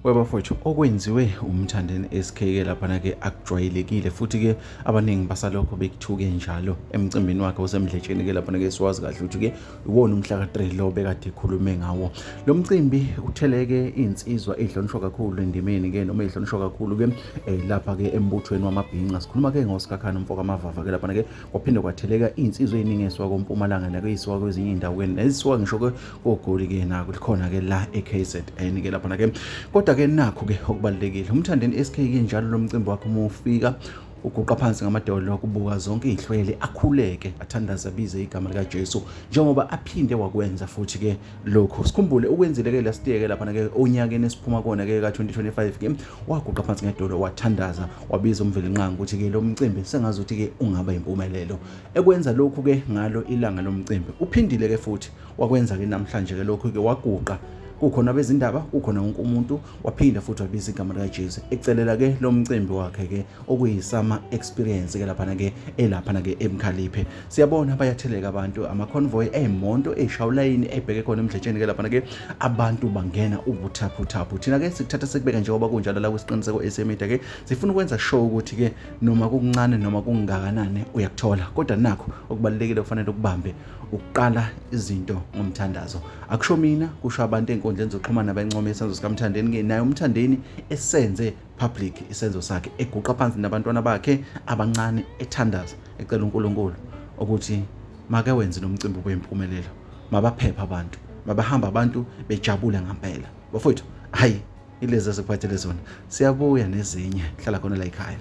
Webafowethu okwenziwe uMthandeni SK ke laphana ke akujwayelekile futhi ke abaningi basalokho bekuthuke njalo emcimbini wakhe osemdletsheni ke laphana ke siwazi kahle ukuthi ke iwona umhla ka-3 lo bekade ekhulume ngawo. Lo mcimbi utheleke insizwa ehlonishwa kakhulu endimeni ke noma ehlonishwa kakhulu ke eh, lapha ke embuthweni wamabhinca sikhuluma ke ngoSikhakhane umfo kaMavava ke laphana ke kwaphinde kwatheleka iy'nsizwa ey'ningi ey'suka kompumalanga nakey'suka kwezinye iy'ndawo ke nezisuka ngisho ke kogoli-ke nako likhona ke la e-KZN ke laphana ke kodwa ke nakho ke okubalulekile umthandeni SK ke njalo lo mcimbi wakhe uma ufika uguqa phansi ngamadolo kubuka zonke izihlwele akhuleke athandaze abize igama likaJesu njengoba aphinde wakwenza futhi ke lokhu sikhumbule ukwenzile ke last year ke lapha ke onyakeni esiphuma kona ke ka2025 ke waguqa phansi ngedolo wathandaza wabiza uMvelinqangi ukuthi ke lo mcimbi sengazi ukuthi ke ungaba impumelelo ekwenza lokhu ke ngalo ilanga lomcimbi uphindile ke futhi wakwenza ke namhlanje ke lokhu ke waguqa kukhona abezindaba kukhona wonke umuntu waphinda futhi wabiza igama likaJesu ecelela ke lo mcimbi wakhe ke okuyisama experience ke laphana ke elaphana ke emkhaliphe siyabona bayatheleka abantu ama convoy emonto eshawulayini ebheke khona emdletsheni ke laphana ke abantu bangena ubuthaphuthaphu thina ke sikuthatha sikubeka njengoba kunjalo la kwisiqiniseko esemida ke sifuna ukwenza show ukuthi ke noma kukuncane noma kungakanani uyakuthola kodwa nakho okubalulekile kufanele ukubambe ukuqala izinto ngomthandazo akusho mina kusho abantu ey'nkundleni zokuxhumana bencome isenzo sikamthandeni ke naye umthandeni esenze public isenzo sakhe eguqa phansi nabantwana bakhe abancane ethandaza ecela uNkulunkulu ukuthi make wenze lo mcimbi ube impumelelo mabaphephe abantu mabahamba abantu bejabule ngempela bafowethu hayi ilezi esikuphathele zona siyabuya nezinye hlala khona la ekhaya.